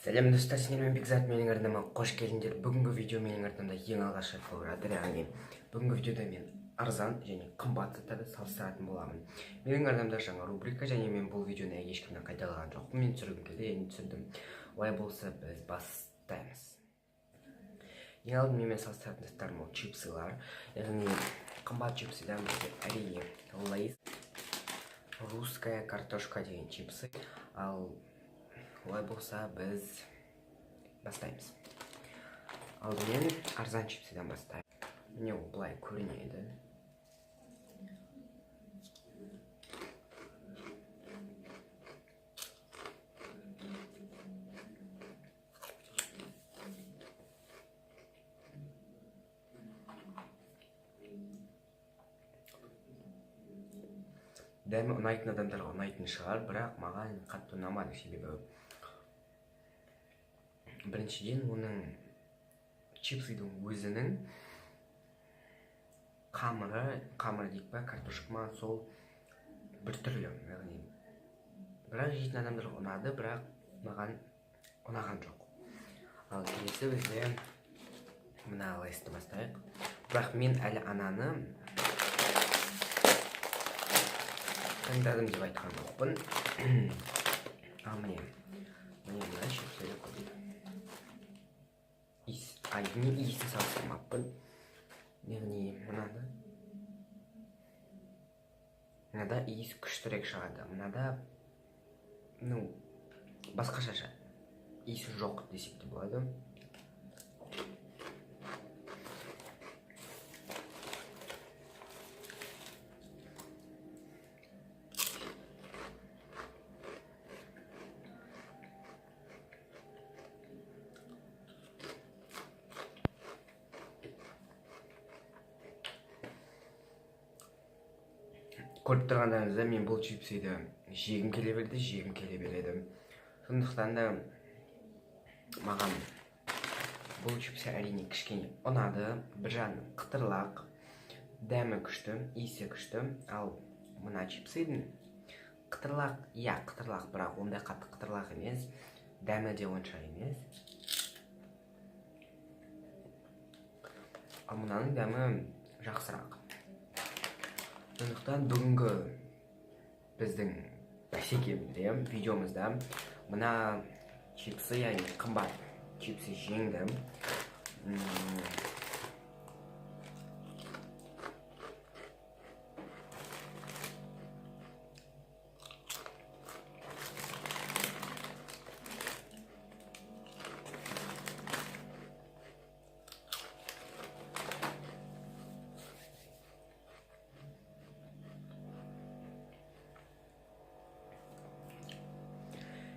Сәлем, достар! Сендермен Бекзат, менің арнама қош келдіңдер. Бүгінгі видео менің арнамда ең алғаш рет болып жатыр. Яғни бүгінгі видеода мен арзан және қымбат заттарды салыстыратын боламын. Менің арнамда жаңа рубрика, және мен бұл видеоны ешкімнен қайталаған жоқпын. Мен түсіргім келді және түсірдім. Олай болса, біз бастаймыз. Ең алдымен мен салыстыратын заттарым ол чипсылар. Яғни қымбат чипсыдан бізде, әрине, Лейс «Русская картошка» деген чипсы. Ал олай болса, біз бастаймыз. Алдымен арзан чипсыдан бастайық. Міне, ол былай көрінеді. Дәмі ұнайтын адамдарға ұнайтын шығар, бірақ маған қатты ұнамады. Себебі біріншіден, оның чипсыдың өзінің қамыры, қамыр дейік па, картошка ма, сол біртүрлі. Яғни бірақ жейтін адамдарға ұнады, бірақ маған ұнаған жоқ. Ал келесі бізде мына Лейсті бастайық. Бірақ мен әлі ананы таңдадым деп айтқан жоқпын. Ал міне, мына чипсыды көрейік. Иіс, а не, иісін салыстырмаппын. Яғни мынада иіс күштірек шығады, мынада, ну, басқаша, иісі жоқ десек те болады. Көріп тұрғандарыңыздай, мен бұл чипсиді жегім келе берді, жегім келе береді. Сондықтан да маған бұл чипсы, әрине, кішкене ұнады. Бір жағынан қытырлақ, дәмі күшті, иісі күшті. Ал мына чипсидің қытырлақ, иә, қытырлақ, бірақ ондай қатты қытырлақ емес, дәмі де онша емес. Ал мынаның дәмі жақсырақ. Сондықтан бүгінгі біздің бәсекемізде, видеомызда мына чипсы, яғни қымбат чипсы жеңді.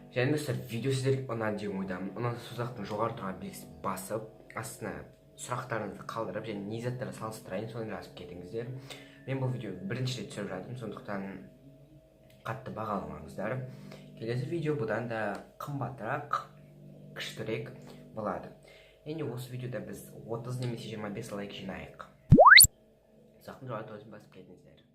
Және, достар, видео сіздерге ұнады деген ойдамын. Ұнаса, саусақтың жоғары тұрған белгісін басып, астына сұрақтарыңызды қалдырып және не заттарды салыстырайын, соны жазып кетіңіздер. Мен бұл видеоны бірінші рет түсіріп жатырмын, сондықтан қатты бағаламаңыздар. Келесі видео бұдан да қымбатырақ, күштірек болады. Және осы видеода біз 30 немесе 25 лайк жинайық. Саусақтың жоғары басып кетіңіздер.